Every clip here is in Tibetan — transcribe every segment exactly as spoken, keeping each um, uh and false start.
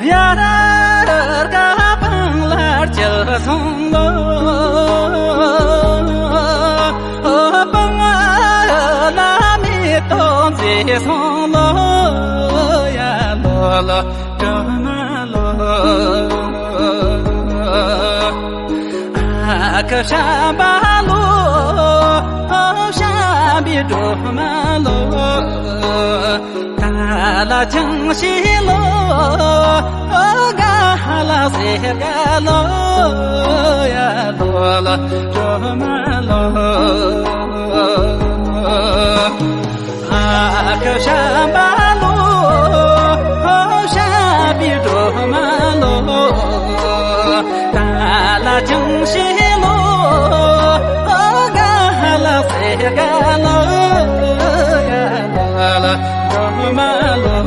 ཡ་ར་ར་ར་ག་པང་ལ་ཅིལ་སོང་ལོ། པང་ལ་མི་གཏོང་ཚེ་སོང་ལོ། ཡ་ལོ་ལོ་གྲོ་མ་ལོ། ཨ་ཁ་ཤམ་བྷ་ལོ། ཤམ་བྷི་གྲོ་མ་ལོ། ད་ལ་ཅང་ཤི་ལོ། ག་ལ་སེ་ག་ལོ། ཡ་ལོ་ལོ་གྲོ་མ་ལོ། ཨ་ཁ་ཤམ་བྷ་ལོ། ཤམ་བྷི་གྲོ་མ་ལོ། ད་ལ་ཅང་ཤི་ལོ། ག་ལ་སེ་ག་ལོ། ཡ་ལོ་ལོ་གྲོ་མ་ལོ།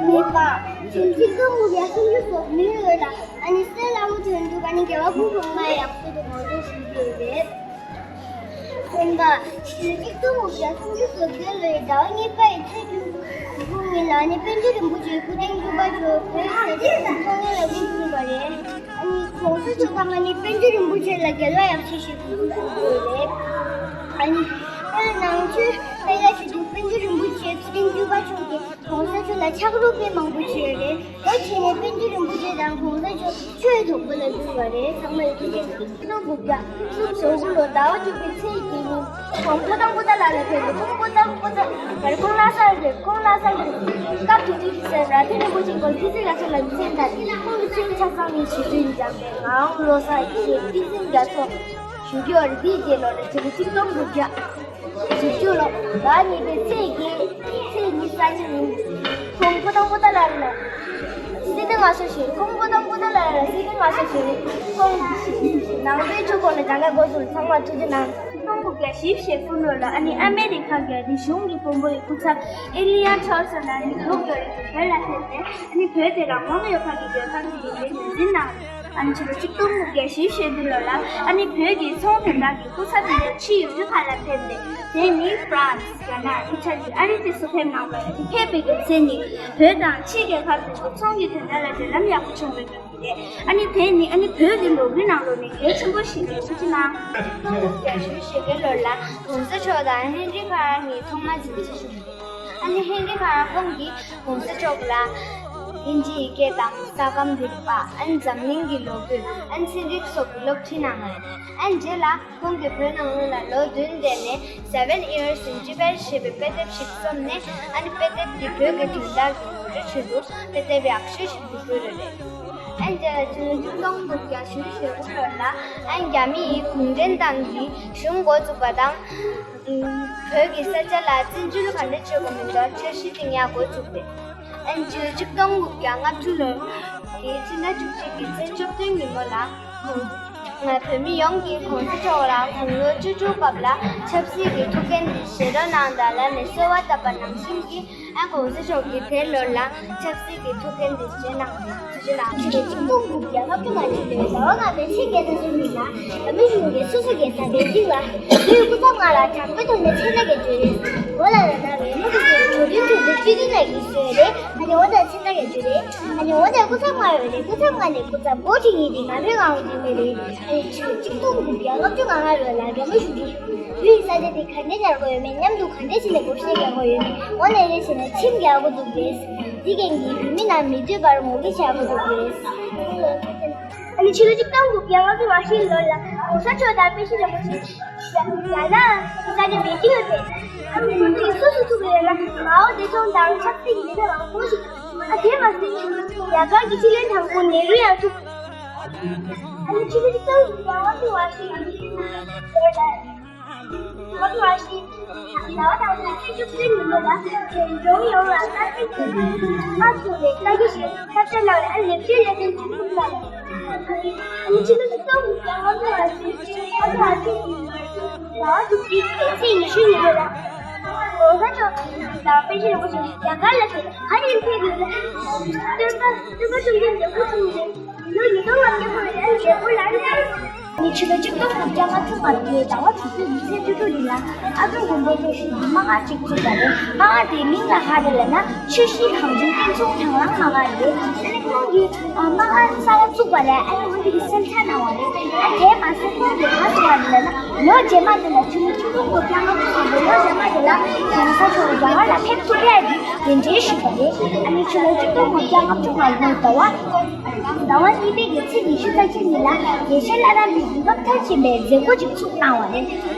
མེད་པ། ཁྱིམ་གཅིག་ཏུ་མུ་ག་སུམ་ཅུ་སོགས་མི་ཡོད་ལ། ཨ་ནི་གསེར་ལྷ་མོ་དོན་གྲུབ་ཨ་ནི་རྒྱལ་བ་ཕུན་སུམ་ཚོགས་ཡང་སྲིད་དུ་ངོ་སྤྲོད་ཞུ་རྒྱུ་རེད། གསུམ་པ། ཕྱི་ལོ་ཆིག་སྟོང་དགུ་བརྒྱ་སུམ་ཅུ་སོ་བརྒྱད་ལོའི་ཟླ་བ་གཉིས་པའི་ཚེས་བཅུ་དགུ་ཉིན་ལ་ཨ་ནི་པཎ་ཆེན་རིན་པོ་ཆེ་སྐུ་ཕྲེང་བཅུ་པ་མཆོག་བོད་ས་སྐྱ་ཚོགས་གཉིས་ལ་སྐུ་ཕུལ་བ་རེད། ཨ་ནི་གོང་ས་མཆོག་དང་ཨ་ནི་པཎ་ཆེན་རིན་པོ་ཆེ་ལ་འགལ་བ་ཡང་ཆེ་ཞེས་སྐུ་ཕུལ་བ་རེད། ཨ་ནི་དེ་ནང་ཆོས་སྤེལ་ཡ་ཆེད་དུ་པཎ་ཆེན་རིན་པོ་ཆེ་སྐུ་ཕྲེང་བཅུ་པ་མཆོག་གིས་གོང་ས་མཆོག་ལ་ཕྱག་རོགས་དཔེ་མང་པོ་བྱས་རེད། དེ་བྱས་ནས་པཎ་ཆེན་རིན་པོ་ཆེ་དང་གོང་ས་མཆོག་ཆོས་དོགས་པ་ལ་གྱུར་བ་རེད། ཚང་མ་ཡིད་ཆེས་བྱེད་དགོས། ཆིག་སྟོང་དགུ་བརྒྱ་སུམ་ཅུ་སོ་དགུ་ལོ་ཟླ་བ་བཅུ་པའི་ཚེས་བརྒྱད་ཉིན་ཁོང་ཕོ་བྲང་པོ་ཏཱ་ལ་ལ་ཕེབས་ཏེ། ཁོང་པོ་ཏཱ་པོ་ཏཱ་བར་ཁོང་ལྷ་སར་ཕེབས། ཁོང་ལྷ་སར་ཕེབས་སྐབས་དེ་དུས་ཀྱི་སྲས་ར་ཐེན་རིན་པོ་ཆེའི་སྐུ་ཚེ་ལ་ཕྱག་ལ་མི་ཚེ་འདས། ཁོང་གི་ཚེ་ཆ་ཚང་ནི་ཞི་བདེ་འཇམ་པའི་ངང་བློ་བཟང་ཡེ་ཤེས་ཏིང་འཛིན་རྒྱ་མཚོ་བཞུགས་ཡོད་རེད། དེའི་རྗེས་ལོ་རེད། ཕྱི་ལོ་ཆིག་སྟོང་དགུ་བརྒྱ་བཞི་བཅུ་ལོ་ཟླ་གཉིས་པའི་ཚེས་བརྒྱད། ཚེས་ཉི་ཤུ་རྩ་གཉིས་ཉིན་ཁོང་ཕོ་བྲང་པོ་ཏཱ་ལ་ལ་སྲིད་དོན་ངལ་གསོ་བཞེས། ཁོང་ཕོ་བྲང་པོ་ཏཱ་ལ་ལ་སྲིད་དོན་ངལ་གསོ་བཞེས། ཁོང་ནང་པའི་ཆོས་སྐོར་ལ་སྦྱང་ཡ་འགོ་བཙུགས། ཚང་མ་ཐུགས་རྗེ་གནང་། ཆིག་སྟོང་དགུ་བརྒྱ་བཞི་བཅུ་ཞེ་དགུ་ལོ་ལ་ཨ་ནི་ཨ་མེ་རི་ཁ་གི་ཨ་ནི་གཞུང་གི་དཔོན་པོ་ཡི་སྐུ་ཚབ་ཨེ་ལི་ཡ་ཐོ་སོན་ཨ་ནི་ལུག་ཡོད་རེད། བོད་ལ་ཕེབས་ནས་ཨ་ནི་བོད་དེ་རང་དབང་ཡོད་པ་གི་ཡོད་ཁང་གི་ཡིན་པའི་ངོས་འཛིན་གནང་། ཨ་ནི་ཕྱི་ལོ་ཆིག་སྟོང་དགུ་བརྒྱ་བཞི་བཅུ་ཞེ་བདུན་ལོ་ལ་ཨ་ནི་བོད་ཀྱི་ཚོང་དོན་དག་གི་སྐུ་ཚབ་ཡིན་པའི་ཕྱི་ཡུལ་གྲུ་ཁག་ལ་ཕེབས་ནས། དེ་ནི་ཧྥ་རན་སི། རྒྱ་ནག་ཨི་ཊ་ལི། ཨ་རི་དེ་ཚོ་ཕེབས་གནང་བ་རེད། དེ་ཕེབས་པའི་རྒྱུ་མཚན་ནི་བོད་དང་ཕྱི་རྒྱལ་ཁབ་དེ་ཚོ་ཚོང་གི་དོན་དག་ལ་འབྲེལ་ལམ་ཡག་པོ་བྱུང་བའི་རེད། ཨ་ནི་དེ་ནི་ཨ་ནི་བོད་ཀྱི་ལོ་རྒྱུས་ནང་ལོགས་ནས་གལ་ཆེན་པོ་ཞིག་རེད། ཐུགས་རྗེ་གནང་། ཆིག་སྟོང་དགུ་བརྒྱ་བཞི་བཅུ་ཞེ་བརྒྱད་ལོ་ལ་གོང་ས་མཆོག་དང་ཧེན་རི་ཁ་རང་གཉིས་ཐོག་མར་མཇལ་འཕྲད་བྱུང་། ཨ་ནི་ཧེན་རི་ཁ་རང་ཁོང་གིས་གོང་ས་མཆོག་ལ་དབྱིན་ཇིའི་སྐད་དང་ས་ཁམས་རིག་པ། ཨ་ནི་འཛམ་གླིང་གི་ལོ་རྒྱུས། ཨ་ནི་ཚན་རིག་སོགས་ཀྱི་སློབ་ཁྲིད་གནང་བ་རེད། ཨ་ནི་རྗེས་ལ་ཁོང་གིས་བོད་ནང་ལོགས་ལ་ལོ་བདུན་བསྡད་ནས་Seven Years in Tibet ཞེས་པའི་དཔེ་དེབ་ཞིག་རྩོམ་ནས། ཨ་ནི་དཔེ་དེབ་འདི་བོད་ཀྱི་དོན་དག་གི་ངོ་སྤྲོད་ཆེད་དུ་དཔེ་དེབ་ཡག་ཤོས་ཤིག་ཏུ་གྱུར་ཡོད་རེད། ཨ་ནི་དེ་ལ་ཆིག་སྟོང་དགུ་བརྒྱ་བཞི་བཅུ་ཞེ་དགུ་ལོ་ལ་ཨ་ནི་རྒྱ་མི་ཡི་གུང་ཁྲན་ཏང་གིས་གཞུང་འགོ་བཙུགས་པ་དང་། བོད་ཀྱི་ས་ཆ་ལ་བཙན་འཛུལ་ག་འདྲ་བྱེད་དགོས་མིན་ཐོག་འཆར་གཞི་བཏིང་ཡག་འགོ་བཙུགས་པས། ཨ་ནི་ཕྱི་ལོ་ཆིག་སྟོང་དགུ་བརྒྱ་ལྔ་བཅུ་ལོའི་ཕྱི་ཟླ་བཅུ་གཅིག་གི་ཚེས་བཅུ་བདུན་ཉིན་མོ་ལ། ང་བོད་མི་ཡོངས་ཀྱིས་གོང་ས་མཆོག་ལ་དགུང་ལོ་བཅུ་དྲུག་སྐབས་ལ་ཆབ་སྲིད་ཀྱི་ཐུགས་འགན་དེ་བཞེས་རོགས་གནང་དང་ལབ་ནས་གསོལ་བ་བཏབ་པ་ནང་བཞིན་གྱི། ཨ་གོང་ས་མཆོག་གིས་དེ་ལོ་ལ་ཆབ་སྲིད་ཀྱི་ཐུགས་འགན་དེ་བཞེས་གནང་བ་རེད། ཐུགས་རྗེ་གནང་། ཆིག་སྟོང་དགུ་བརྒྱ་ལྔ་བཅུ་ང་གཅིག་ལོའི་ཟླ་བ་ལྔ་པའི་ཚེས་བརྒྱད་དང་བཅུ་གཉིས་ལ་རྒྱ་མི་གཞུང་གིས་སོ་སོ་རྒྱལ་ས་པེ་ཅིང་ལ་བོད་སྐུ་ཚབ་ཁང་ལ་དྲག་པོའི་ཐོག་ནས་མཚན་རྟགས་ཀྱི་བརྗོད་རེས། འོ་ལ་ལ་ན་རེ་མོ་གི་ཟེར་བའི་འགྲོ་གྲོན་ཁྲོད་དུ་སྤྱི་འཐུས་རྣམས་ཀྱིས་བཟོས་རེད། ཨ་ནི་འོ་ན་མཚན་རྟགས་ཀྱི་བརྗོད་རེས། ཨ་ནི་འོ་ན་སྐུ་ཚབ་ཁང་ཡོད་རེད། སྐུ་ཚབ་ཁང་ནས་སྐུ་ཚབ་བོ་ཁྲི་གཉིས་དེ་ང་ཕོད་ངང་བརྗོད་མེད་རེད། ཨ་ནི་ཆིག་སྟོང་དགུ་བརྒྱ་ལྔ་བཅུ་ང་ལྔ་ལོ་ལ་རྒྱ་མི་གཞུང་གིས་བོད་ཡི་ས་ཆ་དེ་ག་འདྲས་ཉར་དགོས་ཡོད་མེད། མཉམ་དུ་ག་འདྲས་བྱས་ནས་སྒོ་ཕྱེ་རྒྱག་དགོས་ཡོད་མེད། འོ་ན་རེ་བྱས་ན་ཁྲིམས་རྒྱག་དགོས་འདུག་རེད། འདི་གན་གྱིས་བོད་མི་རྣམས་མི་སྡོད་པར་ངོ་རྒོལ་བྱ་དགོས་འདུག་ཟེར། ཨ་ནི་ཕྱི་ལོ་ཆིག་སྟོང་དགུ་བརྒྱ་ལྔ་བཅུ་ང་བཞིའི་ལོ་ལ་༸གོང་ས་མཆོག་དང་དཔལ་ཆེན་རིན་པོ་ཆེ་རྒྱ་ནག་གི་ས་ཆ་པེ་ཅིང་ལ་ཕེབས། ཨ་ནི་ཁོང་ཚོས་སུ་སུ་ཐུག་རེད་ལབ་ན་མའོ་ཙེ་ཏུང་དང་ཆབ་སྲིད་ཀྱི་མི་སྣ་མང་པོ་ཞིག། ཨ་དེ་མ་ཟད་རྒྱ་གར་གྱི་སྲིད་བློན་དང་པོ་ནེ་རུ་ཡང་ཐུག། ཨ་ནི་ཕྱི་ལོ་ཆིག་སྟོང་དགུ་བརྒྱ་ལྔ་བཅུ་ང་བཞི་ལོ་ལ། ལོ་ལ་ཞིག་ཟླ་བ་དང་པོའི་ཚེས་བཅུ་བདུན་ཉིན་མོ་ལ་འབྲོང་ཡོངས་ལ་སྟག་རྩེ་གི་ཨ་ཁུ་ནས་ལྟ་རྒྱུ་ཞིག་ཐབས་ཆ་གནང་ནས་ཨ་ལེབ་ཅན་ལས་དོན་ཚོགས་ཐུབ་ལ། ཨ་ནི་ཕྱི་ལོ་ཆིག་སྟོང་དགུ་བརྒྱ་ལྔ་བཅུ་ང་གསུམ་ཨ་ཁུ་ཨ་ཁུ་ཟླ་བ་དྲུག་པའི་ཚེས་ཉི་ཤུ་ཉིན་མོ་ལ་༸གོང་ས་མཆོག་དང་དཔལ་ཆེན་རིན་པོ་ཆེ་རྒྱ་གར་ལ་ཕེབས། ག་རེ་ཕེབས་ཡོད་ན་སྟོན་པ་སྟོན་པ་བཅོམ་ལྡན་འདས་སྐུ་འཁྲུངས་ནས། ལོ་ཉིས་སྟོང་ལྔ་བརྒྱ་འཁོར་བའི་རྗེས་སུ་ལ་ནི། ཕྱི་ལོ་ཆིག་སྟོང་དགུ་བརྒྱ་ལྔ་བཅུ་ང་བརྒྱད་ཟླ་བ་དྲུག་པའི་ཚེས་བཅུ་དྲུག་ཉིན་ལ་ཨ་སྒྲུང་དགོན་པའི་བརྟན་བཞུགས་ཀྱི་སྨྲ་སྒར་ཅིག་བཙུགས་པ་རེད། སྨྲ་སྒར་དེའི་མིང་ལ་ག་རེ་ལབ་ན་ཆུ་བཞི་གངས་ཅན་སྟེང་ཚོགས་དང་བླངས་སྨྲ་སྒར་རེད། ཨ་ནི་ཁོང་གིས་སྨྲ་སྒར་གསར་པ་བཙུགས་པ་ལ་ཨ་ནི་འོ་དེ་གི་གསལ་ཆ་གནང་བ་རེད། ཨ་དེ་མ་ཟད་ཁོང་གིས་ག་ཟེར་བ་རེད་ལབ་ན་ལོ་རྗེས་མ་དེ་ལ་ཕྱི་ལོ་ཆིག་སྟོང་དགུ་བརྒྱ་ལྔ་བཅུ་ང་དགུ་ལོ་རྗེས་མ་དེ་ལ་༸གོང་ས་མཆོག་རྒྱ་གར་ལ་ཕེབས་ཐུབ་ཡ་གི་གདན་འདྲེན་ཞུས་པ་རེད། ཨ་ནི་ཕྱི་ལོ་ཆིག་སྟོང་དགུ་བརྒྱ་ལྔ་བཅུ་ང་དགུ་ཟླ་བ། ཟླ་བ་གཉིས་པའི་གི་ཚེས་ཉི་ཤུ་རྩ་གཅིག་ཉིན་ལ་དགེ་བཤེས་བླ་བྲང་གི་ཡིག་རྒྱུགས་མཐར་ཕྱིན་པའི་མཛད་སྒོ་ཅིག་ཚུགས་གནང་བ་རེད།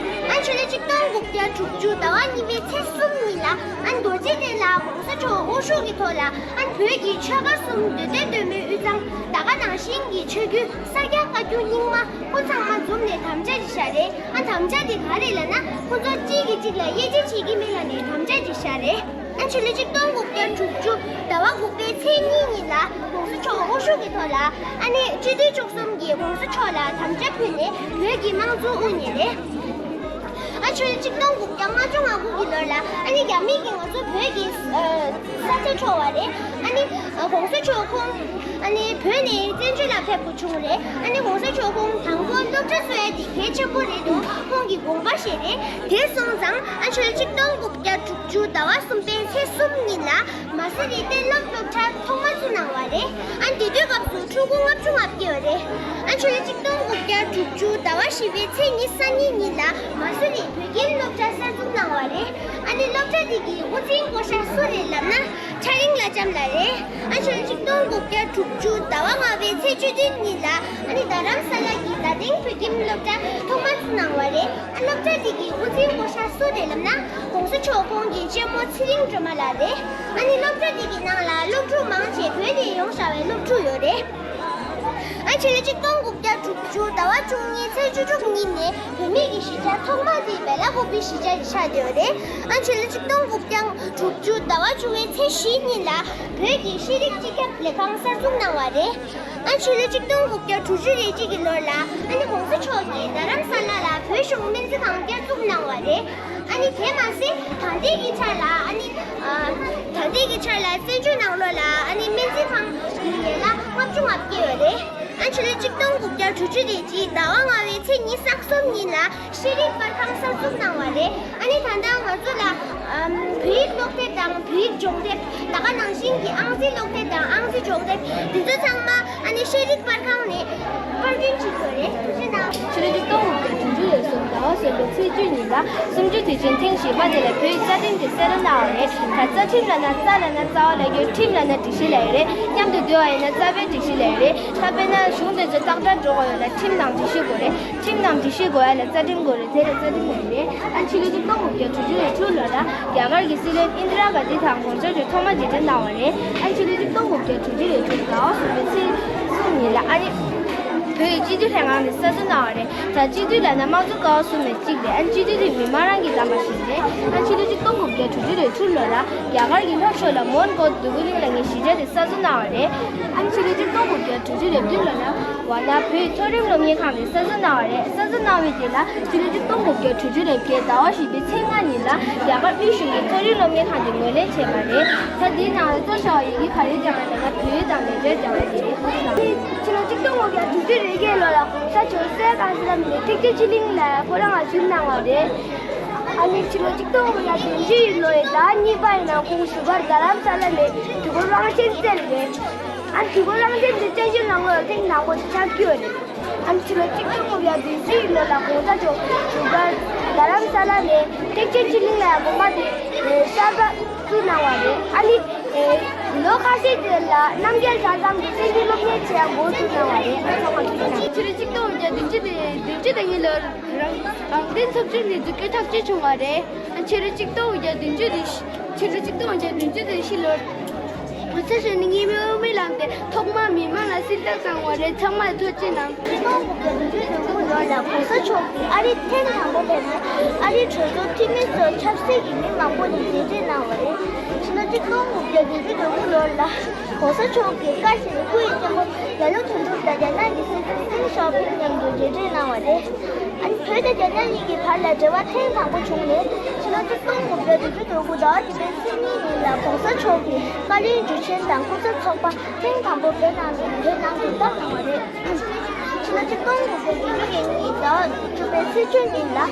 ཨ་ཕྱི་ལོ་ཆིག་སྟོང་དགུ་བརྒྱ་དྲུག་ཅུ་ཟླ་བ་གཉིས་པའི་ཚེས་གསུམ་ཉིན་ལ་ཨ་རྡོ་རྗེ་གདན་ལ་༸གོང་ས་མཆོག་དབུ་བཞུགས་ཀྱི་ཐོག་ལ་ཨ་བོད་ཀྱི་ཆོལ་ཁ་གསུམ་འདུས་སྡེ་སྟོད་སྨད་དབུས་གཙང་ད་ག་ནང་བཞིན་གྱི་ཆོས་བརྒྱུད་ས་སྐྱ་བཀའ་བརྒྱུད་རྙིང་མ་སྐུ་ཚང་མ་འཛོམས་ནས་དམ་བཅའ་ཅིག་བཞག་རེད། ཨ་དམ་བཅའ་དེ་ག་རེ་ལབ་ན་ཁོ་ཚོ་གཅིག་གིས་གཅིག་ལ་དབྱེ་འབྱེད་བྱེད་ཀྱི་མིན་ལབ་ནས་དམ་བཅའ་ཅིག་བཞག་རེད། ཨ་ཕྱི་ལོ་ཆིག་སྟོང་དགུ་བརྒྱ་དྲུག་ཅུ་ཟླ་བ་དགུ་པའི་ཚེས་གཉིས་ཉིན་ལ་༸གོང་ས་མཆོག་དབུ་བཞུགས་ཀྱི་ཐོག་ལ་ཨ་ནི་སྤྱི་འཐུས་བཅུ་གསུམ་གྱིས་༸གོང་ས་མཆོག་ལ་དམ་བཅའ་ཕུལ་ནས་བོད་ཀྱི་དམངས་གཙོ་དབུ་བརྙེས་རེད། ཨ་ཕྱི་ལོ་ཆིག་སྟོང་དགུ་བརྒྱ་ལྔ་བཅུ་ང་དགུ་གི་ལོ་ལ་ཨ་ནི་རྒྱ་མི་གིས་ང་ཚོ་བོད་ཀྱི་ས་ཆ་འཕྲོག་པ་རེད། ཨ་ནི་༸གོང་ས་མཆོག་ཁོང་ཨ་ནི་བོད་ནས་བཙན་བྱོལ་ལ་ཕེབས་དགོས་བྱུང་རེད། ཨ་ནི་༸གོང་ས་མཆོག་ཁོང་དང་པོ་སློབ་གྲྭ་གསོ་ཡ་དེ་གལ་ཆེན་པོ་རེད་འདུག་ཁོང་གི་དགོངས་པ་བཞེས་རེད། དེ་སོང་ཙང་ཨ་ཕྱི་ལོ་ཆིག་སྟོང་དགུ་བརྒྱ་དྲུག་ཅུ་ཟླ་བ་གསུམ་པའི་ཚེས་གསུམ་ཉིན་ལ་མ་སེ་རི་གཏན་སློབ་སློབ་གྲྭ་ཐོག་མ་བཙུགས་གནང་བ་རེད། ཨ་དེ་དུས་སྐབས་སུ་ཕྲུ་གུ་ལྔ་བཅུ་ང་བརྒྱད་ཡོད་རེད། ཨ་ཕྱི་ལོ་ཆིག་སྟོང་དགུ་བརྒྱ་དྲུག་ཅུ་ཟླ་བ་བཞི་པའི་ཚེས་ཉི་ཤུ་རྩ་གཉིས་ཉིན་ལ་མ་སེ་རི་བོད་ཁྱིམ་སློབ་གྲྭ་གསར་འཛུགས་གནང་བ་རེད། ཨ་ནི་སློབ་གྲྭ་དེ་གི་དབུ་འཛིན་བསྐོ་བཞག་སུ་རེད་ལབ་ན་ཁྲ་རིང་ལ་ལྕམ་ལགས་རེད། ཨ་ཕྱི་ལོ་ཆིག་སྟོང་དགུ་བརྒྱ་དྲུག་ཅུ་ཟླ་བ་ལྔ་པའི་ཚེས་བཅུ་བདུན་ཉིན་ལ་ཨ་ནི་རྡ་རམ་ས་ལ་གི་རྡ་སྟེང་བོད་ཁྱིམ་སློབ་གྲྭ་ཐོག་མ་བཙུགས་གནང་བ་རེད། ཨ་སློབ་གྲྭ་དེ་གི་དབུ་འཛིན་བསྐོ་བཞག་སུ་རེད་ལབ་ན་༸གོང་ས་མཆོག་ཁོང་གི་གཅེན་མོ་ཚེ་རིང་སྒྲོལ་མ་ལགས་རེད། ཨ་ནི་སློབ་གྲྭ་དེ་གི་ནང་ལ་སློབ་ཕྲུག་མང་ཆེ་བོད་ནས་ཡོང་བཞག་པའི་སློབ་ཕྲུག་ཡོད་རེད། ཨ་ཕྱི་ལོ་ཆིག་སྟོང་དགུ་བརྒྱ་དྲུག་ཅུ་ཟླ་བ་བཅུ་གཉིས་ཚེས་བཅུ་དྲུག་ཉིན་ནས་བོད་མི་གི་གཞིས་ཆགས་ཐོག་མ་དེ་སྦེ་ལ་ཀུ་པི་གཞིས་ཆགས་ཆགས་བསྡད་ཡོད་རེད། ཨ་ཕྱི་ལོ་ཆིག་སྟོང་དགུ་བརྒྱ་དྲུག་ཅུ་ཟླ་བ་བཅུ་པའི་ཚེས་བཞི་ཉིན་ལ་བོད་ཀྱི་ཤེས་རིག་སྤྱི་ཁྱབ་ལས་ཁང་གསར་འཛུགས་གནང་བ་རེད། ཨ་ཕྱི་ལོ་ཆིག་སྟོང་དགུ་བརྒྱ་དྲུག་ཅུ་རེ་གཅིག་གི་ལོ་ལ་ཨ་ནི་༸གོང་ས་མཆོག་གིས་རྡ་རམ་ས་ལ་ལ་བོད་གཞུང་སྨན་རྩིས་ཁང་བསྐྱར་འཛུགས་གནང་བ་རེད། ཨ་ནི་དེ་མ་ཟད་ད་ལྟའི་གི་ཆ་ལ་ཨ་ནི་ཨ་ད་ལྟའི་གི་ཆ་ལ་བཙན་བྱོལ་ནང་ལོགས་ལ་ཨ་ནི་སྨན་རྩིས་ཁང་གི་ཡན་ལག་ལྔ་བཅུ་ང་བརྒྱད་ཡོད་རེད། ཨ་ཕྱི་ལོ་ཆིག་སྟོང་དགུ་བརྒྱ་དྲུག་ཅུ་རེ་གཅིག་ཟླ་བ་ལྔ་པའི་ཚེས་ཉི་ཤུ་རྩ་གསུམ་ཉིན་ལ་ཤེས་རིག་པར་ཁང་གསར་འཛུགས་གནང་བ་རེད། ཨ་ནི་ད་ལྟ་ང་ཚོ་ལ་ཨམ་བོད་ཡིག་ཀློག་དེབ་དང་བོད་ཡིག་སྦྱོང་དེབ་ད་ག་ནང་བཞིན་གྱི་ཨང་རྩིས་ཀློག་དེབ་དང་ཨང་རྩིས་སྦྱོང་དེབ་འདི་ཚོ་ཚང་མ་ཨ་ནི་ཤེས་རིག་པར་ཁང་ནས་པར་སྐྲུན་བྱེད་དགོས་རེད། ཐུགས་རྗེ་གནང་། ཕྱི་ལོ་ཆིག་སྟོང་དགུ་བརྒྱ་དྲུག་ཅུ་རེ་གསུམ་ཟླ་བ་གསུམ་པའི་ཚེས་བཅུ་ཉིན་ལ་གསུམ་བཅུའི་དུས་ཆེན་ཐེངས་བཞི་པ་དེ་ལ་བོད་ཡིག་རྩ་ཁྲིམས་ཀྱི་གསལ་བསྒྲགས་གནང་བ་རེད། ད་རྩ་ཁྲིམས་ལབ་ན་རྩ་ལབ་ན་རྩ་བ་ལབ་རྒྱུ་ཁྲིམས་ལབ་ན་སྒྲིག་གཞི་ལབ་ཡོད་རེད། མཉམ་དུ་བསྡུས་པ་ཡིན་ན་རྩ་བའི་སྒྲིག་གཞི་ལབ་ཡོད་རེད། ད་དཔེར་ན་གཞུང་དེ་ཚོ་ཏག་ཏག་འགྲོ་དགོས་ཡོད་ལ་ཁྲིམས་དང་སྒྲིག་གཞི་དགོས་རེད། ཁྲིམས་དང་སྒྲིག་གཞི་དགོས་ཡ་ལ་རྩ་ཁྲིམས་དགོས་རེད། དེ་ལ་རྩ་ཁྲིམས་དགོས་རེད། ཨ་ཕྱི་ལོ་ཆིག་སྟོང་དགུ་བརྒྱ་དྲུག་ཅུ་རེ་དྲུག་ལོ་ལ་རྒྱ་གར་གྱི་སྲིད་བློན་ཨིན་དི་ར་གྷན་དྷི་དང་གོང་ས་མཆོག་ཐོག་མ་མཇལ་འཕྲད་གནང་བ་རེད། ཨ་ཕྱི་ལོ་ཆིག་སྟོང་དགུ་བརྒྱ་དྲུག་ཅུ་རེ་དྲུག་ཟླ་བ་གསུམ་པའི་ཚེས་གསུམ་ཉིན་ལ་ཨ་ནི་བོད་ཀྱི་སྤྱི་འཐུས་ལྷན་ཁང་ནས་གསར་འཛུགས་གནང་བ་རེད། ད་སྤྱི་འཐུས་ལབ་ན་དམངས་གཙོ་ཀ་བ་གསུམ་ནས་གཅིག་རེད། ཨ་ནི་སྤྱི་འཐུས་དེ་མི་མང་རང་གིས་བདམས་པ་ཞིག་རེད། ཨ་ཕྱི་ལོ་ཆིག་སྟོང་དགུ་བརྒྱ་དྲུག་ཅུ་རེ་དྲུག་ལོ་ལ་རྒྱ་གར་གྱི་ལྷོ་ཕྱོགས་ལ་མོན་གྷོ་དུ་བུ་གླིང་ལ་ངའི་གཞིས་ཆགས་དེ་གསར་འཛུགས་གནང་བ་རེད། ཨ་ནི་ཕྱི་ལོ་ཆིག་སྟོང་དགུ་བརྒྱ་དྲུག་ཅུ་རེ་བདུན་ལོ་ལ་ཝཱ་ཎ་བོད་མཐོ་རིམ་སློབ་གཉེར་ཁང་དེ་གསར་འཛུགས་གནང་བ་རེད། གསར་འཛུགས་གནང་བའི་རྗེས་ལ་ཕྱི་ལོ་ཆིག་སྟོང་དགུ་བརྒྱ་དྲུག་ཅུ་རེ་བརྒྱད་ཟླ་བ་བཞི་པའི་ཚེས་ལྔ་ཉིན་ལ་རྒྱ་གར་དབུས་གཞུང་གིས་མཐོ་རིམ་སློབ་གཉེར་ཁང་དེ་ངོས་ལེན་བྱས་པ་རེད། ད་འདིའི་ནང་ལ་གཙོ་ཆེ་བ་ཡི་གེ་ག་རེ་སྦྱངས་ཡོད་ལབ་ན་བོད་ཡིག་དང་ལེགས་སྦྱར་སྦྱངས་ཡོད་རེད། ཕྱི་ལོ་ཆིག་སྟོང་དགུ་བརྒྱ་དྲུག་ཅུ་རེ་བརྒྱད་ལོ་ལ་༸གོང་ས་མཆོག་སྲས་ཀ་སི་ལམ་ནས་ཐེག་ཆེན་ཆོས་གླིང་ལ་ཁོ་རང་ལ་བཞུགས་གནང་བ་རེད། ཨ་ནི་ཕྱི་ལོ་ཆིག་སྟོང་དགུ་བརྒྱ་བདུན་ཅུ་ཡི་ལོའི་ཟླ་གཉིས་པ་ཡི་ནང་ཁོང་བཞུགས་སྒར་རྡ་རམ་ས་ལ་ནས་དུས་འཁོར་དབང་ཆེན་བསྩལ་རེད། ཨ་ནི་དུས་འཁོར་དབང་ཆེན་དེ་བཙན་བྱོལ་ནང་ལོགས་ཐེངས་དང་པོ་དེ་ཆགས་ཀྱི་ཡོད་རེད། ཨ་ནི་ཕྱི་ལོ་ཆིག་སྟོང་དགུ་བརྒྱ་བདུན་ཅུ་ཡི་ལོ་ལ་གོང་ས་མཆོག་བཞུགས་སྒར་རྡ་རམ་ས་ལ་ནས་ཐེག་ཆེན་ཆོས་གླིང་ལ་དགོན་པ་དེ་གསར་པ་བཙུགས་གནང་བ་རེད། ཨ་ནི་ ལོ་ཁ་ཤས་ཀྱི་ལ་རྣམ་རྒྱལ་གྲྭ་ཚང་གི་སེམས་ཅན་སློབ་གཉེར་བྱེད་ཡག་འགོ་བཙུགས་གནང་བ་རེད། ཚང་མ་ཐུགས་རྗེ་གནང་། ཕྱི་ལོ་ཆིག་སྟོང་དགུ་བརྒྱ་བདུན་ཅུ་དང་བདུན་ཅུ་དང་གཉིས་ལོར་རང་རང་བཙན་ཚོགས་ཆུང་གི་འཛུགས་སྐྲུན་ཐག་གཅོད་བྱུང་བ་རེད། ཕྱི་ལོ་ཆིག་སྟོང་དགུ་བརྒྱ་བདུན་ཅུ་དང་ཕྱི་ལོ་ཆིག་སྟོང་དགུ་བརྒྱ་བདུན་ཅུ་དང་བཞི་ལོར་གོང་ས་མཆོག་ནས་དངོས་མེད་དབུ་མའི་ལམ་དེ་ཐོག་མར་མི་མང་ལ་སིལ་ཏོག་བཏང་བ་རེད། ཚང་མ་ཐུགས་རྗེ་གནང་། ཆིག་སྟོང་དགུ་བརྒྱ་བདུན་ཅུ་དོན་དགུ་ལོར་ལ་གོང་ས་མཆོག་གིས་ཨ་རི་ཐེངས་དང་པོ་ཕེབས་ནས་ཨ་རིའི་གྲོས་ཚོགས་འཐུས་མི་ཚོ་ཆབ་སྲིད་ཀྱི་མི་མང་པོ་ནས་མཇལ་འཕྲད་གནང་བ་རེད། ཕྱི་ལོ་ཆིག་སྟོང་དགུ་བརྒྱ་བདུན་ཅུ་དོན་དགུ་ལོར་ལ་གོང་ས་མཆོག་གི་བཀའ་བཞིན་སྐུའི་གཅེན་པོ་རྒྱ་ལོ་དོན་གྲུབ་དང་རྒྱ་ནག་གི་སྲིད་འཛིན་ཏེང་ཞའོ་ཕིང་མཉམ་དུ་མཇལ་འཕྲད་གནང་བ་རེད། ཨ་ནི་བོད་དང་རྒྱ་ནག་གཉིས་ཀྱི་བར་ལ་འབྲེལ་བ་ཐེངས་དང་པོ་བྱུང་ནས་ཕྱི་ལོ་ཆིག་སྟོང་དགུ་བརྒྱ་བདུན་ཅུ་དོན་དགུ་ཟླ་བ་བདུན་པའི་ཚེས་གཉིས་ཉིན་ལ་གོང་ས་མཆོག་གིས་བཀའ་བློན་འཇུ་ཆེན་དང་སྐུ་ཚབ་ཚོགས་པ་ཐེངས་དང་པོ་བོད་ནང་ལ་བོད་ནང་དུ་བརྡབ་གནང་བ་རེད། ཕྱི་ལོ་ཆིག་སྟོང་དགུ་བརྒྱ་བདུན་ཅུ་དོན་གཉིས་ཟླ་བ་བཅུ་པའི་ཚེས་བཅུ་ཉིན་ལ་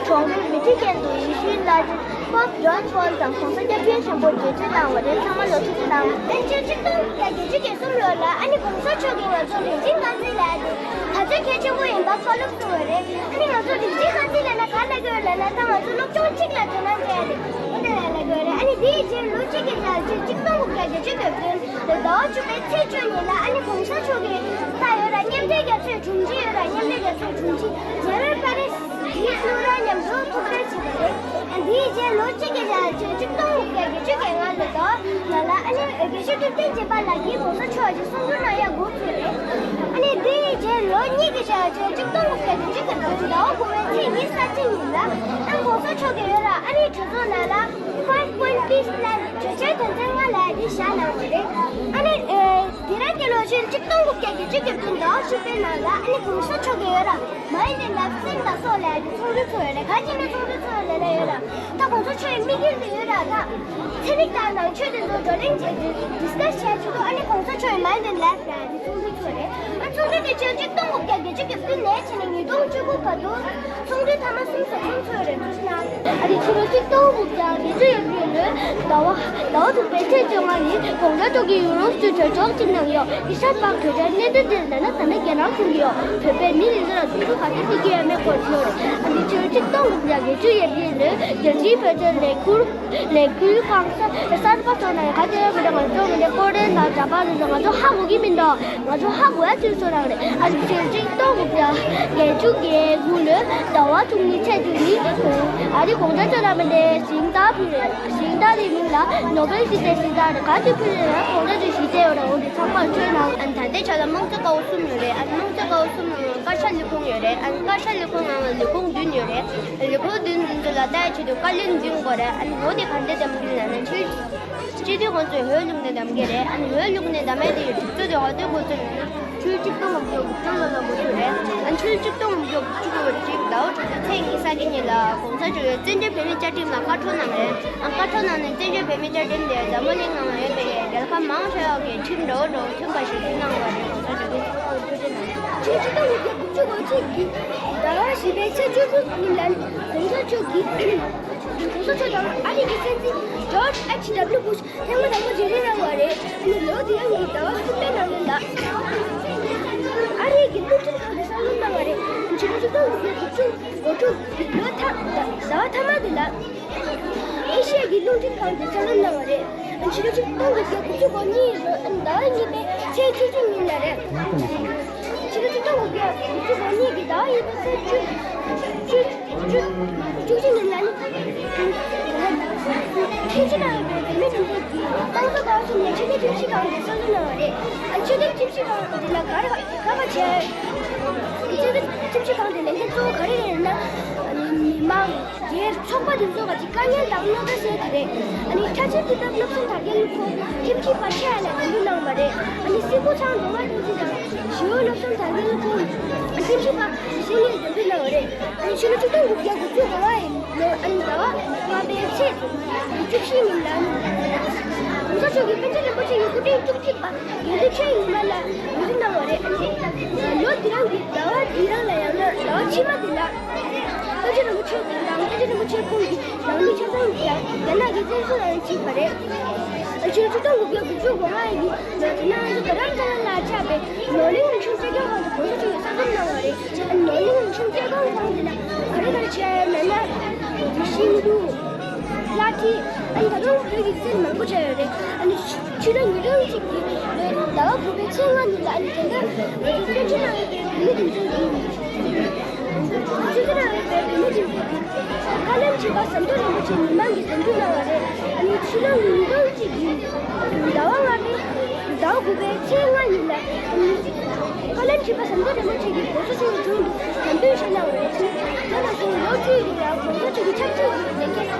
གྲོང་ཁྱེར་མི་ཏི་ཀན་དུ་ཡེ་ཤུའི་བླ་ཆེན་པོབ་ཇོན་པོལ་དང་གོང་ས་སྐྱབས་མགོན་ཆེན་པོ་མཇལ་འཕྲད་གནང་བ་རེད། ཚང་མ་ལོ་ཐུགས་རྗེ་གནང་། ཕྱི་ལོ་ཆིག་སྟོང་དགུ་བརྒྱ་བརྒྱད་ཅུ་གྱ་གསུམ་ལོ་ལ་ཨ་ནི་གོང་ས་མཆོག་གིས་ང་ཚོར་རིག་འཛིན་རྐང་འཛིན་ལབ་ཡ་དེ་ག་ཚོད་གལ་ཆེན་པོ་ཡིན་པ་བཀའ་སློབ་གསུངས་པ་རེད། ཨ་ནི་ང་ཚོ་རིག་འཛིན་རྐང་འཛིན་ལབ་ན་ག་ལབ་ཀྱི་ཡོད་ལབ་ན། ད་ང་ཚོ་སློབ་སྦྱོང་གཅིག་ལ་དོ་སྣང་བྱས་ཏེ་འོ་དེ་ལ་ལབ་ཀྱི་ཡོད་རེད། ཨ་ནི་དེའི་རྗེས་ལོ་གཅིག་གི་རྗེས་ཆིག་སྟོང་དགུ་བརྒྱ་བརྒྱད་ཅུ་གྱ་བདུན་ཟླ་བ་བཅུ་པའི་ཚེས་བཅུ་ཉིན་ལ་ཨ་ནི་གོང་ས་མཆོག་གིས་ད་ཡོད་ར་མཉམ་འབྲེལ་རྒྱལ་ཚོགས་དྲུང་ཆེ་ཡོད་ར་མཉམ་འབྲེལ་རྒྱལ་ཚོགས་དྲུང་ཆེ་ཇེ་རལ་པ་རེ་སི་ཡིས་བློ་ར་མཉམ་དུ་ཐུག་འཕྲད་བྱས་པ་རེད། དེའི་རྗེས་ལོ་གཅིག་གི་རྗེས་ཆིག་སྟོང་དགུ་བརྒྱ་བརྒྱད་ཅུ་གྱ་ལྔ་ལོ་དོ་ལ་ལ་ཨ་ནི་དགེ་བཤེས་ཐུབ་བསྟན་རྗེ་པ་ལགས་ཀྱིས་གོང་ས་མཆོག་གི་གསུང་སྒྲོས་གནང་ཡ་འགོ་ཚུགས་རེད། ཨ་ནི་དེའི་རྗེས་ལོ་གཉིས་ཀྱི་རྗེས་ཆིག་སྟོང་དགུ་བརྒྱ་བརྒྱད་ཅུ་གྱ་བདུན་ཟླ་བ་དགུ་པའི་ཚེས་ཉི་ཤུ་རྩ་གཅིག་ཉིན་ལ་ཨ་གོང་ས་མཆོག་གིས་ཡོད་ར་ཨ་རིའི་གྲོས་ཚོགས་ནང་ལ་Five Point Peace Plan གྲོས་ཆོད་དོན་ཚན་ལྔ་ལབ་ཡ་དེ་བཞག་གནང་བ་རེད། ཨ་ནི་དེ་རིང་གི་ལོ་ཕྱི་ཆིག་སྟོང་དགུ་བརྒྱ་བརྒྱད་ཅུ་གྱ་བདུན་ཟླ་བ་བཅུ་པའི་ནང་ལ་ཨ་ནི་གོང་ས་མཆོག་གིས་ཡོད་ར་མའི་ནི་ལབ་སིན་དང་སོགས་ལབ་ཡ་གི་ཚོགས་འདུ་ཚོགས་ཡོད་རེད། ག་ཅི་ནས་ཚོགས་འདུ་ཚོགས་ཡོད་ལབ་ན་ཡོད་ར་ད་གོང་ས་མཆོག་གི་དམིགས་ཡུལ་དེ་ཡོད་ར་ད་ཚན་རིག་དང་ནང་ཆོས་དེ་ཚོ་བགྲོ་གླེང་བྱས་ཏེ་ཌི་སི་ཀ་སི་བྱས་ཆོག་ཨ་ནི་གོང་ས་མཆོག་གི་མའི་ནི་ལབ་ལབ་ཡ་གི་ཚོགས་འདུ་ཚོགས་རེད། ཨ་ཚོགས་འདུ་དེ་ཕྱི་ཆིག་སྟོང་དགུ་བརྒྱ་བརྒྱད་ཅུ་གྱ་བདུན་ནས་བྱས་ནས་ཉིས་སྟོང་བཅུ་དགུ་བར་དུ་ཚོགས་འདུ་མཐའ་མ་གསུམ་ཙམ་གསུམ་ཚོགས་རེད། ཐུགས་རྗེ་གནང་། ཨ་རིའི་ཕྱི་ལོ་ཆིག་སྟོང་དགུ་བརྒྱ་བརྒྱད་ཅུ་ཡོད་རེད་ལོའི་ཟླ་བ་ཟླ་བ་དྲུག་པའི་ཚེས་བཅོ་ལྔ་ཉིན་གོང་ས་མཆོག་གིས་ཡུ་རོབ་སུ་གྲོས་ཚོགས་གཅིག་གནང་ཡོད། དེ་ཤར་པ་གྲོས་ཚོགས་སྣེ་མཐུད་དེ་ལབ་ན་ད་ནི་རྒྱ་ནག་གཞུང་གིས་ཡོད་བོད་པའི་མི་རེ་ཟུང་ལ་སྡུག་རུས་ག་ཚོད་བྱེད་ཀྱི་ཡོད་མེད་སྐོར་བརྗོད་རེད། ཨ་རིའི་ཕྱི་ལོ་ཆིག་སྟོང་དགུ་བརྒྱ་བརྒྱད་ཅུ་ཡོད་རེད་ལོའི་རྒྱལ་སྤྱིའི་བོད་དོན་ལས་འཁུར་ལས་འཁུར་ཁང་གསར་པ་ཚོགས་གནང་ཡོད། ག་ཚོད་ཡོད་མི་འདུག་ང་ཚོ་མི་འདི་ཀོ་རེ་ན་འདྲ་པ་རེ་ཟུང་ང་ཚོ་ཧ་གོ་གི་མི་འདུག་ང་ཚོ་ཧ་གོ་ཡ་ཅིག་བཟོ་རང་རེད། ཨ་རིའི་ཕྱི་ལོ་ཆིག་སྟོང་དགུ་བརྒྱ་བརྒྱད་ཅུ་གྱ་དགུ་ལོའི་ཟླ་བ་བཅུ་གཉིས་ཚེས་བཅུ་ཉིན་ཨ་རིའི་གོང་ས་མཆོག་ལ་མི་འདི་ཞིང་རྟ་ཕུལ་རེད། ཞིང་རྟ་དེའི་མིང་ལ་ནོ་བེལ་ཞི་བདེའི་ཞིང་རྟ་རེད། ག་དུས་ཕུལ་རེད་ན་གོང་ས་མཆོག་ཞི་བདེ་ཡོད་རེད། འོ་དེ་ཚང་མར་བརྗོད་གནང་། ཨ་ནི་ད་ལྟའི་ཆ་ལ་དམངས་གཙོ་ཀ་བ་གསུམ་ཡོད་རེད། ཨ་ནི་དམངས་གཙོ་ཀ་བ་གསུམ་ནང་བཀའ་ཤག་ལས་ཁུངས་ཡོད་རེད། ཨ་ནི་བཀའ་ཤག་ལས་ཁུངས་ནང་ལ་ལས་ཁུངས་བདུན་ཡོད་རེད། ལས་ཁུངས་བདུན་འདི་ཚོ་ལ་ལྟ་ཡ་ཆེད་དུ་བཀའ་བློན་བདུན་དགོས་རེད། ཨ་ནི་འོ་དེ་ག་འདྲ་འདེམས་ཀྱི་ལབ་ན་ཕྱི་སྤྱི་འཐུས་ཁོང་ཚོས་འོས་བླུགས་ནས་འདེམས་ཀྱི་རེད། ཨ་ནི་འོས་བླུགས་ནས་འདེམས་ཡ་དེ་ཡོད་གྲུབ་ཚུལ་དེ་འོ་དེ་འགོ་ཚུགས་ནས་ཕྱི་ལོ་ཆིག་སྟོང་དགུ་བརྒྱ་དགུ་བཅུ་ལོ་ལ་འགོ་ཚུགས་རེད། ཨ་ནི་ཕྱི་ལོ་ཆིག་སྟོང་དགུ་བརྒྱ་དགུ་བཅུ་གོ་གཅིག་ཟླ་བ་དྲུག་པའི་ཚེས་ཉི་ཤུ་རྩ་གཉིས་ཉིན་ལ་གོང་ས་མཆོག་གིས་བཙན་བྱོལ་བོད་མིའི་བཅའ་ཁྲིམས་ལ་བཀའ་འཁྲོལ་གནང་རེད། ཨ་བཀའ་འཁྲོལ་གནང་ནས་བཙན་བྱོལ་བོད་མིའི་བཅའ་ཁྲིམས་དེ་འཛམ་བུ་གླིང་ནང་ལ་ཡོད་པའི་རྒྱལ་ཁབ་མང་ཆེ་བ་གི་ཁྲིམས་འདྲ་བོ་འདྲ་བོ་མཐུན་པ་ཞིག་བཟོས་གནང་བ་རེད། གོང་ས་མཆོག་གིས་ཐུགས་རྗེ་གནང་། ཕྱི་ལོ་ཆིག་སྟོང་དགུ་བརྒྱ་དགུ་བཅུ་གོ་གཅིག་གི་ཟླ་བ་བཞི་པའི་ཚེས་བཅུ་དྲུག་ཉིན་ལ་གོང་ས་མཆོག་གིས་གོང་ས་མཆོག་དང་ཨ་རི་གི་སྲིད་འཛིན་ཇོརྗ་ཨེཆ་ཌབ་ལིའུ་བུ་ཤ་ཐེངས་མ་དང་པོ་མཇལ་འཕྲད་གནང་བ་རེད། ཨ་ནི་ལོ་དེ་རིང་གི་ཟླ་བ་གསུམ་པའི་ནང་ལ་ཨ་རི་གི་རླུང་འཕྲིན་ཁང་དུ་གསར་འཛུགས་གནང་བ་རེད། ཕྱི་ལོ་ཆིག་སྟོང་དགུ་བརྒྱ་དགུ་བཅུ་གོ་དྲུག་ལོ་ཐ་ཟླ་བ་ཐ་མ་དེ་ལ་ཨེ་ཤི་ཡ་གི་རླུང་འཕྲིན་ཁང་དུ་གསར་འཛུགས་གནང་བ་རེད། ཕྱི་ལོ་ཆིག་སྟོང་དགུ་བརྒྱ་དགུ་བཅུ་གོ་གཉིས་ལོ་ཟླ་བ་གཉིས་པའི་ཚེས་བཅུ་གཅིག་ཉིན་ལ་རེད། ཕྱི་ལོ་ཆིག་སྟོང་དགུ་བརྒྱ་དགུ་བཅུ་གོ་གཉིས་ཀྱི་ཟླ་བ་གཉིས་པའི་ཚེས་བཅུ་བཅུ་བཅུ་གཅིག་ཉིན་ལ་ནི་ཁྱིམ་གཞིས་ནང་ཡོད་པའི་བོད་མི་འདི་གིས་ཏང་ཙུའུ་ཀའོ་ཤིན་ནས་ཆོས་ལྡན་ཁྲིམས་ཞིབ་ཁང་དུ་གསར་འཛུགས་གནང་བ་རེད། ཨ་ཆོས་ལྡན་ཁྲིམས་ཞིབ་ཁང་འདི་ལ་ག་རེ་ག་པར་བྱས། ཆོས་ལྡན་ཁྲིམས་ཞིབ་ཁང་དེ་ལས་འགན་གཙོ་བོ་ག་རེ་རེད་ན། མི་མང་། སྒེར་ཚོགས་པ་དེ་ཚོ་ག་ཅིག་དཀའ་ངལ་དང་རྙོག་དྲ་སེལ་གྱི་རེད། ཨ་ནི་ཁྲ་ཆེན་སྐུ་ཚབ་བློ་བཟང་དར་རྒྱས་ལགས་ཁོང་ཁྲིམས་ཞིབ་པ་ཆགས་ཡ་ལ་འདེམས་ཐོན་གནང་བ་རེད། ཨ་ནི་སྲིད་སྐུ་ཚང་སྒྲོལ་མ་བསྟན་འཛིན་དང་ཞི་བའི་བློ་བཟང་དར་རྒྱས་ལགས་ཁོང་ཁྲིམས་ཞིབ་པ་གཞི་ནས་འདེམས་ཐོན་གནང་བ་རེད། ཨ་ནི་ཕྱི་ལོ་ཆིག་སྟོང་དགུ་བརྒྱ་དགུ་བཅུ་གོ་ལྔ་ཡི་ལོ་ཨ་ནི་ཟླ་བ་ལྔ་པའི་ཚེས་བཅུ་བཞི་ཉིན་ལ་ཨ་ནི་གོང་ས་མཆོག་གིས་པཎ་ཆེན་རིན་པོ་ཆེ་ཡི་སྐུ་ཕྲེང་བཅུ་གཅིག་པ་དགེ་འདུན་ཆོས་ཀྱི་ཉི་མ་ལ་ངོས་འཛིན་གནང་བ་རེད། ཨ་ནི་ལོ་འདི་རང་གི་ཟླ་བ་འདི་རང་ལ་ཡང་ན་ཟླ་བ་ཕྱི་མ་འདི་ལ། བཀའ་བརྒྱུད་རིན་པོ་ཆེ་དང་བཀའ་བརྒྱུད་རིན་པོ་ཆེ་ཁོང་གི་ནང་མི་ཆ་ཚང་གིས་ཡང་རྒྱ་ནག་གི་བཙན་བྱོལ་ནང་བཅུག་པ་རེད། ཕྱི་ལོ་ཆིག་སྟོང་དགུ་བརྒྱ་དགུ་བཅུ་གོ་ལྔ་ཡི་ལོ་དེ་ན་ང་ཚོ་རྡ་རམ་ས་ལ་ལ་ཆགས་པའི་ནོར་གླིང་རིག་གཞུང་གསོ་སྐྱོང་ཁང་དུ་གོང་ས་མཆོག་གིས་གསར་འཛུགས་གནང་བ་རེད། ནོར་གླིང་རིག་གཞུང་གསོ་སྐྱོང་ཁང་དེ་ལ་ག་རེ་ག་རེ་བྱས་ཡོད་ན་ཤིང་སྡོང་། བླ་བྲེ། ཨ་ནི་ད་དུང་བོད་ཀྱི་རྩེད་མང་པོ་བྱས་ཡོད་རེད། ཨ་ནི་ཕྱི་ལོ། ཟླ་བ་དགུ་པའི་ཚེས་ལྔ་ཉིན་ལ། ཨ་ནི་དེ་འདྲ་ང་ཚོ་བཙན་བྱོལ་ནང་ཡོད་པའི་བོད་མི་དེ་ཚོ་གིས། བཙན་བྱོལ་ནང་ཡོད་པའི་བོད་མི་དེ་ཚོ་གིས་དཀའ་ལས་ཁྲིད་པ་ཟམ་གདོང་རིན་པོ་ཆེ་མི་མང་གིས་འཛིན་སྐྱོང་གནང་བ་རེད། ཨ་ནི་ཕྱི་ལོ་ཉིས་སྟོང་གཅིག་གི་ཟླ་བ་ལྔ་པའི་ཟླ་བ་དགུ་པའི་ཚེས་ལྔ་ཉིན་ལ། ཨ་ནི་དཀའ་ལས་ཁྲིད་པ་ཟམ་གདོང་རིན་པོ་ཆེ་གིས་༸གོང་ས་མཆོག་གི་དྲུང་དུ་དམ་འབུལ་ཞུས་གནང་བ་རེད། དེ་ནས་བཟུང་ལོ་བཅུའི་རིང་ལ་༸གོང་ས་མཆོག་གི་ཆབ་སྲིད་ཀྱི་ལས་འགན་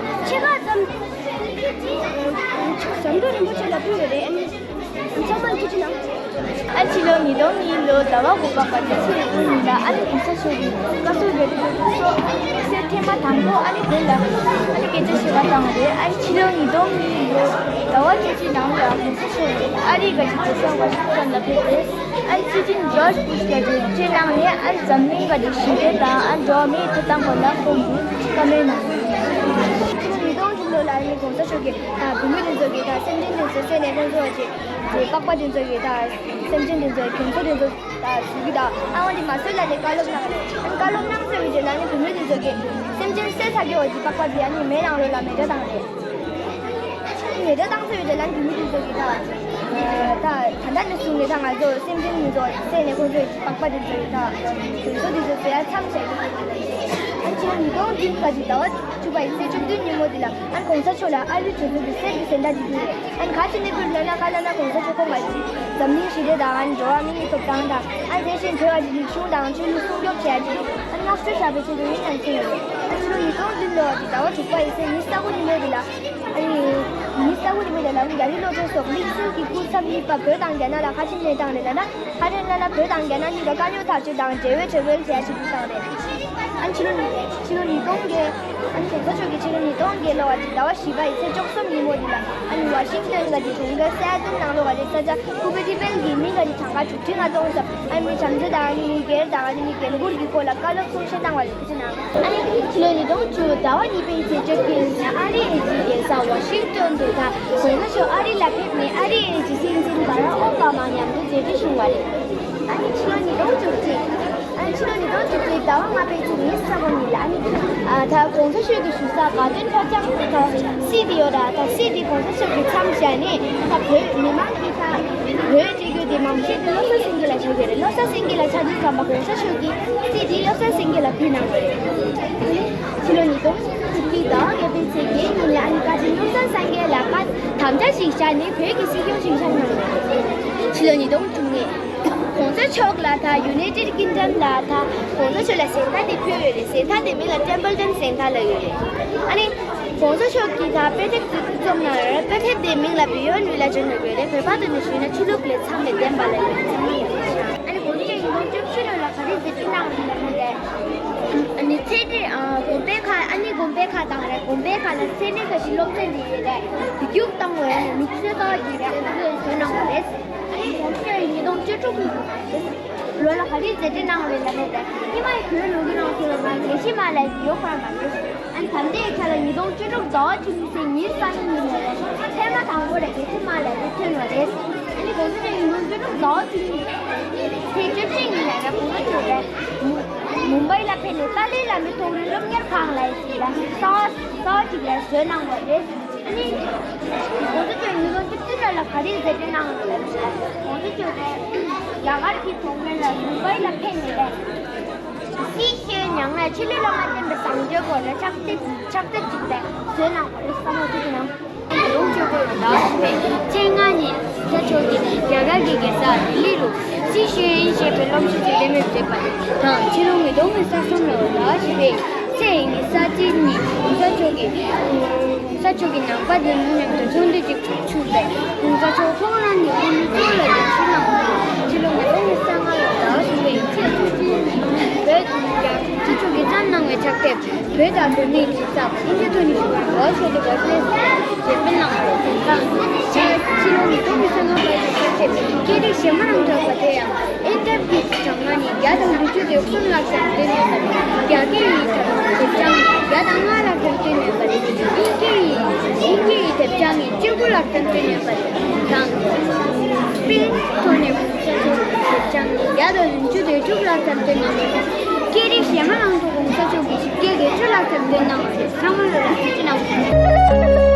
ཆེ་ཁག་ཙམ་ཟམ་གདོང་རིན་པོ་ཆེ་ལ་ཕུལ་བ་རེད། ཨ་ནི། ཚང་མ་ཐུགས་རྗེ་གནང་། ཨ་ཕྱི་ལོ་ཉིས་སྟོང་གཉིས་ལོའི་ཟླ་བ་དགུ་པ་ག་ཚོད་ཚེས་དགུ་ཉིན་ལ། ཨ་ནི་༸གོང་ས་མཆོག་གི་བཀའ་ཟུར་རྒྱ་རི་སྐྱབས་མགོན་མཆོག་ཚེས་ཐེངས་མ་དང་པོ་ཨ་ནི་བོད་ལ་ཨ་ནི་སྐད་ཆ་བཤད་པ་བཏང་བ་རེད། ཨ་ནི་ཕྱི་ལོ་ཉིས་སྟོང་གཉིས་ལོའི་ཟླ་བ་བཅུ་གཅིག་ནང་ལ་༸གོང་ས་མཆོག་གིས་ཨ་རིའི་ག་ཅིག་བོད་ས་ཝ་ཤིང་ཊོན་ལ་ཕེབས་ཏེ། ཨ་ནི་སྲིད་འཛིན་ཇོརྗ་བྷུཤ་རྒྱ་མཚོའི་མཇལ་གནང་ནས། ཨ་ནི་འཛམ་གླིང་ག་ཅིག་ཞི་བདེ་དང་ཨ་ནི་འགྲོ་བ་མིའི་ཐོབ་ཐང་སྐོར་ལ་ཁོང་གིས་བཀའ་མོལ་གནང་ཡོད། ཕྱི་ལོ་ཉིས་སྟོང་གཅིག་ལོ་ལ་ཨ་ནི་༸གོང་ས་མཆོག་གིས་ད་བོད་མི་དེ་ཚོ་གིས་ད་སེམས་ཅན་དེ་ཚོའི་སྲས་ནས་ཁོང་ཚོ་བ་ཅིག་ཅིག་པགས་པ་དེ་ཚོ་གིས་ད་སེམས་ཅན་དེ་ཚོའི་གྱོང་ཚད་དེ་ཚོ་ད་ཞུ་གི་ད། ཨ་ནི་དེ་མ་བཟོད་ལ་ནི་བཀའ་སློབ་གནང་རེད། ཨ་ནི་བཀའ་སློབ་གནང་ཚར་བའི་རྗེས་ལ་ནི་བོད་མི་དེ་ཚོ་གིས་སེམས་ཅན་བསད་ཚར་གི་བ་ཅིག་པགས་པ་དེ་ཨ་ནི་མེ་ནང་ལོགས་ལ་མེ་སྒྲ་བཏང་རེད། ཨ་ནི་མེ་སྒྲ་བཏང་ཚར་བའི་རྗེས་ལ་ནི་བོད་མི་དེ་ཚོ་གིས་ད་ད་ད་ད་ནས་བཟུང་ནས་ད་ང་ཚོ་སེམས་ཅན་དེ་ཚོ་བསད་ནས་ཁོང་ཚོའི་པགས་པ་དེ་ཚོ་གིས་ད་གྱོང་ཚད་དེ་ཚོ་ཟ་ཡ་མཚམས་བཞག་གི་རེད། ཨ་ནི་ཕྱི་ལོ་ཉིས་སྟོང་བདུན་ག་ཅིག་ཟླ་བ་བཅུ་པ་ཡི་ཚེས་བཅུ་བདུན་ཉིན་མོ་དེ་ལ། ཨ་ནི་༸གོང་ས་མཆོག་ལ་ཨ་རིའི་གྲོས་ཚོགས་ཀྱི་གསེར་གྱི་གཟེངས་རྟགས་ཅིག་ཕུལ་རེད། ཨ་ནི་ག་ཅི་ནས་ཕུལ་ལབ་ན། ག་ལབ་ན་༸གོང་ས་མཆོག་ཁོང་མ་གཅིག་འཛམ་གླིང་ཞི་བདེ་དང་ཨ་ནི་འགྲོ་བ་མིའི་ཐོབ་ཐང་དང་། ཨ་ནི་དེ་བཞིན་བོད་ཀྱི་རིག་གཞུང་དང་ཆོས་ལུགས་སྲུང་སྐྱོབ་བྱས་ཏེ་ཨ་ནི་བསྔགས་བརྗོད་བཞག་པའི་ཆེད་དུ་ཡིན་ནམ་གསུངས་ཡོད་རེད། ཨ་ནི་ཕྱི་ལོ་ཉིས་སྟོང་བདུན་ལོ་ཀྱི་ཟླ་བ་དྲུག་པ་ཡི་ཚེས་ཉི་ཤུ་རྩ་དགུ་ཉིན་མོ་དེ་ལ། ཨ་ནི་ཉི་ཤུ་རྩ་དགུ་ཉིན་མོ་དེ་ལ་རྒྱ་རི་བློ་གྲོས་སོགས་དམིགས་བསལ་གྱི་སྐུ་ཚབ་གཉིས་པ་བོད་དང་རྒྱ་ནག་ལ་ག་ཅི་གནས་སྟངས་རེད་ལབ་ན། ཧ་རན་ལ་ལ་བོད་དང་རྒྱ་ནག་གཉིས་ཀ་དཀའ་རྙོག་ཐག་གཅོད་དང་འབྲེལ་བའི་གྲོས་མོལ་བྱས་ཞུ་རྒྱུ་བཏང་རེད། ཨ་ནི་ཕྱི་ལོ་ཕྱི་ལོ་ཉིས་སྟོང་བརྒྱད། ཨ་ནི་༸གོང་ས་མཆོག་གིས་ཕྱི་ལོ་ཉིས་སྟོང་བརྒྱད་ལོ་བ་ཅིག་ཟླ་བ་བཞི་པ་ཡི་ཚེས་བཅུ་གསུམ་ཉིན་མོ་འདི་ལ། ཨ་ནི་ཝ་ཤིང་ཊོན་ག་ཅིག་གྲོང་ཁྱེར་སི་ཨེ་ཊལ་ནང་ལོགས་ག་ཅིག་ས་ཆ་ཀུ་པེ་ཏི་པེལ་གྱི་མི་ག་ཅིག་གྲངས་ཀ་དྲུག་ཁྲི་ལྔ་སྟོང་ཙམ། ཨ་ནི་མི་བྱམས་བརྩེ་དང་ཨ་ནི་མི་སྒེར་དང་ཨ་ནི་མི་འགན་འཁུར་གྱི་སྐོར་ལ་བཀའ་སློབ་གསུང་བཤད་གནང་བ་རེད། ཨ་ནི་ཕྱི་ལོ་ཉིས་སྟོང་བཅུ་ཟླ་བ་གཉིས་པའི་ཚེས་བཅོ་བརྒྱད་ཉིན་ཨ་རིའི་གཞི་རྒྱལ་ས་ཝ་ཤིང་ཊོན་དུ་ད་༸གོང་ས་མཆོག་ཨ་རི་ལ་ཕེབས་ནས་ཨ་རིའི་སྲིད་འཛིན་བྷ་རག་ཨོ་བྷ་མ་མཉམ་དུ་མཇལ་འཕྲད་བྱུང་བ་རེད། ཨ་ནི་ཕྱི་ལོ་ཉིས་སྟོང་བཅུ་གཅིག་ཨ་ནི་ཕྱི་ལོ་ཉིས་སྟོང་བཅུ་གཅིག་ཟླ་བ་ལྔ་པའི་ཚེས་ཉི་ཤུ་རྩ་དགུ་ཉིན་ལ། ཨ་ནི་ཨ་ད་༸གོང་ས་མཆོག་གི་བཞུགས་ས་དགའ་སྟོན་ཕོ་བྲང་དུ་ད་གསེར་དེ་ཡོད་ར། ད་གསེར་དེ་༸གོང་ས་མཆོག་གིས་མཚམས་བཞག་ནས་ད་བོད་མི་མང་གིས་ད་བོད་སྤྲེལ་རྒྱུད་དེ་མང་ཤོས་དེ་བློ་བཟང་སེང་གེ་ལ་ཆགས་ཀྱི་རེད། བློ་བཟང་སེང་གེ་ལ་ཆགས་དུས་ཙམ་པ་༸གོང་ས་མཆོག་གིས་གསེར་དེ་བློ་བཟང་སེང་གེ་ལ་ཕུལ་གནང་བ་རེད། ཕྱི་ལོ་ཉིས་སྟོང་བཅུ་གཅིག་ཟླ་བ་བརྒྱད་པའི་ཚེས་བརྒྱད་ཉིན་ལ། ཨ་ནི་བཀའ་དྲིན་བློ་བཟང་སེང་གེ་ལ་བཀའ་དམ་བཅའ་ཞིག་བཞག་ནས་བོད་ཀྱི་སྲིད་སྐྱོང་ཞིག་བཞག་གནང་བ་རེད། ཕྱི་ལོ་ཉིས་སྟོང་དྲུག་ཉིན་༸གོང་ས་མཆོག་ལ་ད་ཡུ་ནའི་ཊེཌ་ཀིང་ཌམ་ལ་ད་༸གོང་ས་མཆོག་ལ་གཟེངས་རྟགས་དེ་ཕུལ་ཡོད་རེད། གཟེངས་རྟགས་དེ་མིང་ལ་ཊེམ་པལ་ཊོན་གཟེངས་རྟགས་ལབ་ཡོད་རེད། ཨ་ནི་༸གོང་ས་མཆོག་གིས་ད་དཔེ་དེབ་ཅིག་རྩོམ་གནང་ཡོད་རེད། དཔེ་དེབ་དེའི་མིང་ལ་Beyond Village ལབ་ཡོད་རེད། བོད་པ་ཐོག་ནས་ཞུས་ན་ཆོས་ལུགས་ལས་མཚམས་མེད་བདེན་པ་ལབ་ཡོད་རེད། ཚང་མ་ཡོད་རེད། ཨ་ནི་༸གོང་ས་མཆོག་ཉིས་སྟོང་བཅུ་བཞི་ལོ་ལ་ག་རེ་མཛད་འཕྲིན་གནང་ཡོད་ལབ་ན་རེད། ཨ་ནི་ཚེ་འདི་ཨ་དགོན་པའི་ཁ། ཨ་ནི་དགོན་པའི་ཁ་དང་རེད། དགོན་པའི་ཁ་ལ་ཚེ་འདི་ག་ཞིག་སློབ་ཚན་འདི་ཡོད་རེད། དེ་རྒྱུགས་བཏང་བའི་ལུགས་སྲོལ་ག་བ་ཅིག་རེད། ཁོ་ཚོས་བཟོས་གནང་བ་རེད། ཨ་ནི་༸གོང་ས་མཆོག་ཉིས་སྟོང་བཅུ་དྲུག་ལོ་ལ་ག་རེ་མཛད་འཕྲིན་གནང་རེད་ལབ་ན་རེད། ཉི་མ་ཡི་བོད་ལུགས་ཀྱི་རང་བཞིན་ལ་ང་རྒྱལ་ཕྱི་མ་ལ་ཡི་ཡོད་ཁར་མ་རེད། ཨ་ནི་ད་ལྟའི་ཆ་ལ་ཉིས་སྟོང་བཅུ་དྲུག་ཟླ་བ་བཅུ་གཉིས་ཚེས་ཉེར་གཉིས་ཉིན་ལ་རེད། ཐེངས་མ་དང་པོ་ལ་རྒྱལ་ཕྱི་མ་ལ་ཡི་ཐོན་བ་རེད། ཨ་ནི་༸གོང་ས་མཆོག་ཉིས་སྟོང་བཅུ་དྲུག་ཟླ་བ་བཅུ་གཉིས་ཚེས་བཅུ་གཅིག་ཉིན་ལ་རེད། ཁོང་ཚོ་རེད། མུམ་བྷའི་ལ་ཕེབས་ནས་ཏཱ་ལའི་བླ་མའི་ཐོག་རིམ་སློབ་གཉེར་ཁང་ལ་ཡི་ལ་གསར་གསར་ཅིག་ལ་བཟོས་གནང་བ་རེད། ཨ་ནི་༸གོང་ས་མཆོག་ཉིས་སྟོང་བཅུ་བདུན་ལོ་ལ་ག་རེ་མཛད་འཕྲིན་གནང་ཡོད་ལབ་ན། ༸གོང་ས་མཆོག་རེད། རྒྱ་གར་གྱི་གྲོང་ཁྱེར་ལ་མུམ་བྷའི་ལ་ཕེབས་ནས་རེད། སྲིད་ཞུའི་མྱ་ངན་ལས་ཆེད་ལས་བླ་མ་བསྟན་པའི་བཟང་སྤྱོད་སྐོར་ལ་ཕྱག་དེབ་ཕྱག་དེབ་ཅིག་ལ་བཟོས་གནང་བ་རེད། བསམ་བློ་ཅིག་གནང་། ཉིས་སྟོང་བཅུ་དགུ་ལོ་ཟླ་བ་བཞི་པའི་ཚེས་ལྔ་ཉིན་༸གོང་ས་མཆོག་གིས་རྒྱ་གར་གྱི་རྒྱལ་ས་ལྡི་ལི་རུ་སྲིད་ཞུའི་ཞེས་པའི་སློབ་གསོ་ཞིག་གཏན་འབེབས་མཛད་པ་དང་། ཕྱི་ལོ་ཉིས་སྟོང་ཉི་ཤུ་རྩ་གསུམ་ལོ་ཟླ་བ་བཞི་པའི་ཚེས་ཉི་ཤུ་རྩ་གཅིག་ཉིན་༸གོང་ས་མཆོག་གིས་༸གོང་ས་མཆོག་གི་ནང་པ་དེ་ཚོ་མཉམ་དུ་ཚོགས་འདུ་ཅིག་ཚུགས་པས། ༸གོང་ས་མཆོག་ཁོང་རང་ནས་དབུ་མའི་གཙུག་ལག་གི་ཕྱི་ནང་། ཕྱི་ལོ་ཉིས་སྟོང་ཉི་ཤུ་རྩ་ལྔ་ལོ་ཟླ་བ་གསུམ་པའི་ཚེས་བཅུ་གཅིག་ཉིན་བོད་རྒྱ་སྤྱི་ཚོགས་ཀྱིས་བརྩམས་གནང་བའི་ཕྱག་དེབ་བོད་དང་བོད་མིའི་དུས་བབ་ཨིན་ཇི་ཐོག་ནས་ཞུ་བར་གོ་ཆོད་དུ་བར་ལས་ཞེས་སྤེལ་གནང་བ་རེད། ཕྱི་ལོ་ཉིས་སྟོང་ཉི་ཤུ་ལྔ་པའི་ཕྱག་དེབ་སྐད་རིགས་གཞན་མ་རང་འདྲ་བ་དེ་ཡང་། ཨེན་ཏབ་ཀྱི་གྲངས་ཀ་ནི་བརྒྱ་དང་དྲུག་ཅུ་དོན་གསུམ་ལྷག་ཙམ་བཏོན་ཡོད་པ་རེད། རྒྱ་སྐད་ཡི་དེབ་ཅང་བརྒྱ་དང་ལྔ་ལྷག་ཙམ་བཏོན་ཡོད་པ་རེད། དབྱིན་སྐད་ཡི་དབྱིན་སྐད་ཡི་དེབ་ཅང་ནི་བཅུ་དགུ་ལྷག་ཙམ་བཏོན་ཡོད་པ་རེད། དང་། སྤེན་ཐོག་ནས་ཁོང་ཚོའི་དེབ་ཅང་ནི་བརྒྱ་དང་བདུན་ཅུ་དོན་དྲུག་ལྷག་ཙམ་བཏོན་གནང་བ་རེད། སྐད་རིགས་གཞན་མ་ནང་དུ་༸གོང་ས་མཆོག་གིས་བཞི་བརྒྱ་བརྒྱད་ཅུ་ལྷག་ཙམ་བཏོན་གནང་བ་རེད། ཚང་མ་ལ་ཐུགས་རྗེ་གནང་།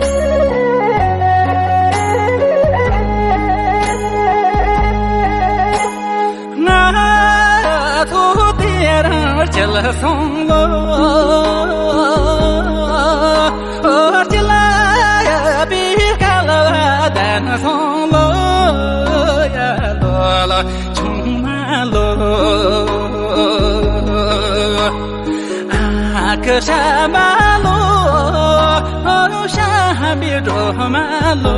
ཅི་ལ་སོང་ལོ། ཨོ་ཅི་ལ་ཡ་པི་ཀ་ལ་བ་དན་སོང་ལོ། ཡ་ལོ་ལ་ཆུང་མ་ལོ། ཨ་ཀི་ཤ་མ་ལོ། ཨོ་ཤ་བི་འགྲོ་མ་ལོ།